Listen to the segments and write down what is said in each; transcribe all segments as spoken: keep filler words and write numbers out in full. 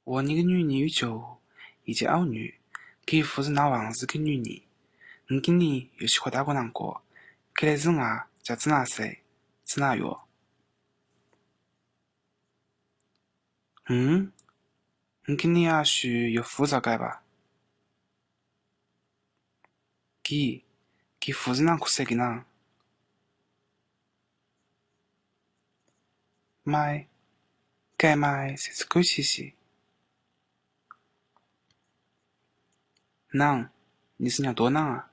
我那个女儿有九，已经二女，给夫子拿房子给女儿。你跟你有些快打过难过，给来是啊，叫子那谁，子那哟。嗯？你跟你阿叔有夫子该吧？给，给夫子拿过谁给呢？ 买，该买，才是贵气些。啷，你是娘多啷啊？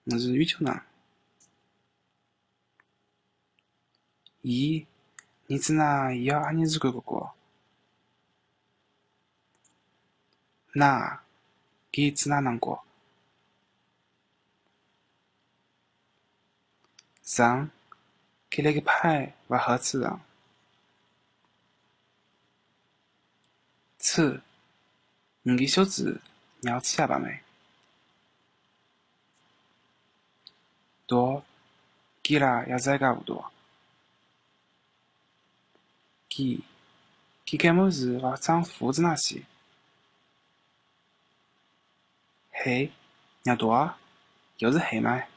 我是玉秋啷。咦，你是哪要阿你是个哥哥？那，给是哪难过？ 上，给了个牌，往盒子上。吃，你给小子，你要吃下吧没？多，给了要再搞不多。给，给个么子，往上扶子那些。 嘿，娘多啊，又是黑麦。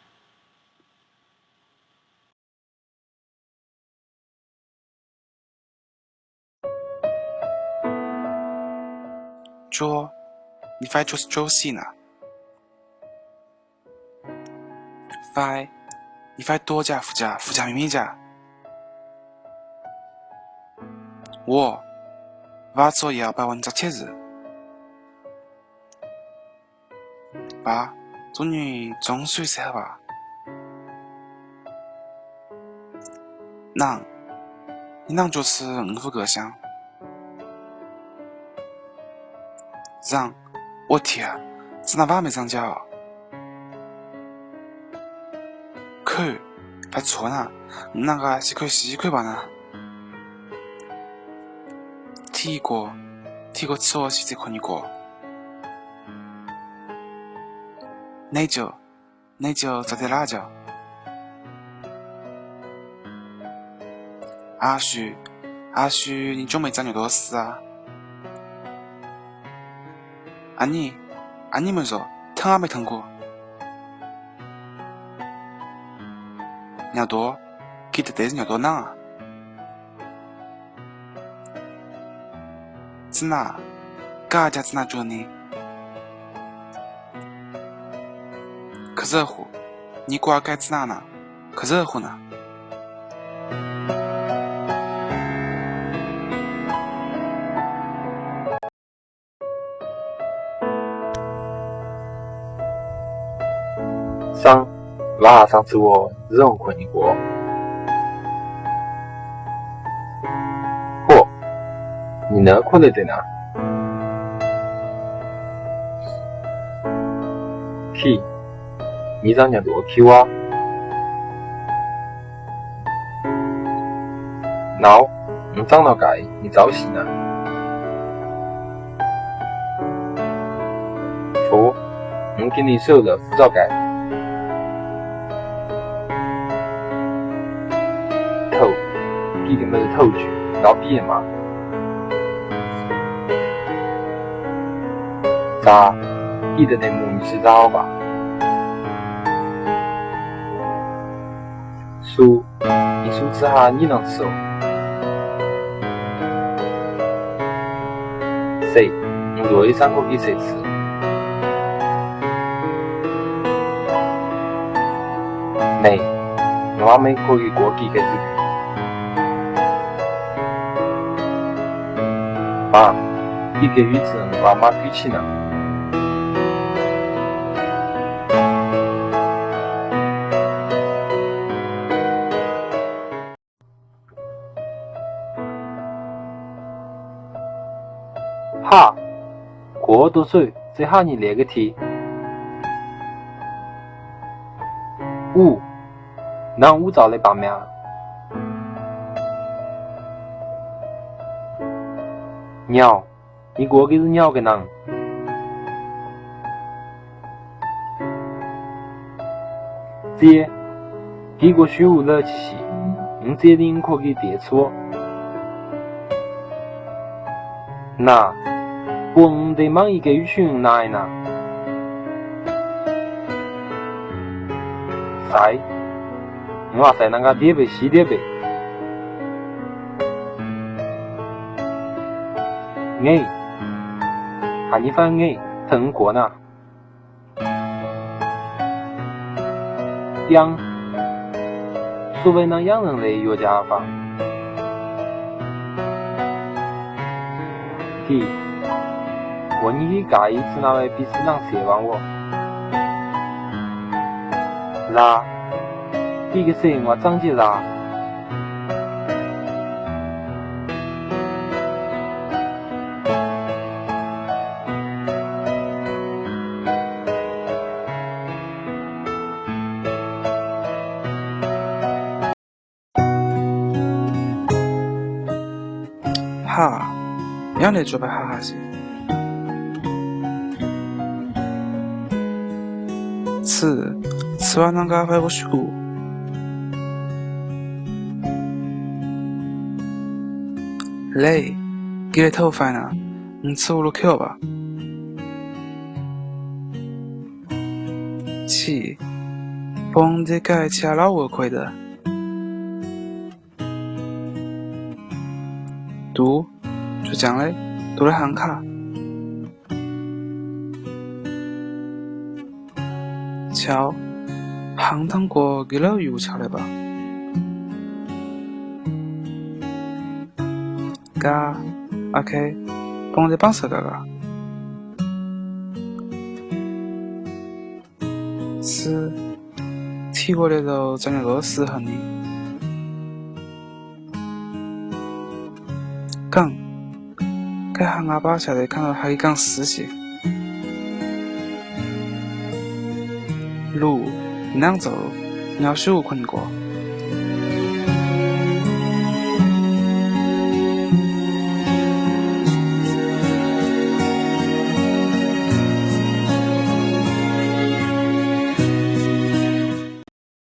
做，你快做做事呢？快，你快多加福加福加咪咪加。我，我做也要把我你扎贴子。 爸，终于总算睡好吧？啷，你啷就是五福个香。让，我天啊，这哪还没上觉啊？ 看，发错了，那个是块西块吧呢？提过，提过吃我是这块你过。那就，那就找点辣椒。阿叔，阿叔，你准备长耳朵是啊？ 阿你，阿你们说，疼阿没疼过？尿多，给的得是尿多囊啊。子娜，嘎家子娜做呢？可热乎，你瓜该子娜呢？可热乎呢？ 上，拉上次我任务看你过。嚯，你能看得对呢？去，你让人多去哇。 喏，你长到该，你着急呢？不，你给你手了扶着该。头，给个么子头去，老毕业嘛。咋，你的内幕你知道吧？ 数，你数字哈，你能数？谁？我有一张可以谁吃？没，我还没可以过几个字。爸，一个月子我妈妈举起呢。 哈，过多岁，这哈你来个天。五，能五招来把命。尿， 你过个是尿个囊。姐，给个水壶热气气，你这里可给跌错。那，拨五对蟒衣个围裙拿一拿。噻，我噻，那个叠被洗叠被。哎，喊你翻哎，疼过呢。 羊，所谓那羊人类有家法。第，我你个一次那位比斯当写完我。啦，第个是我张吉啦。 哈，让你做白哈哈些。吃，吃完那个还不许哭。累，给你头发呢，你吃不了口吧？ 七，帮这个吃老五块的。肚，就这样嘞，肚里喊卡。巧，喊汤过给老油吃了吧。嘎，阿开，帮这帮手嘎嘎。 是，体会得到真个适合你。讲，该下阿爸晓得看到还讲事情。路，你能走，你要是有困过。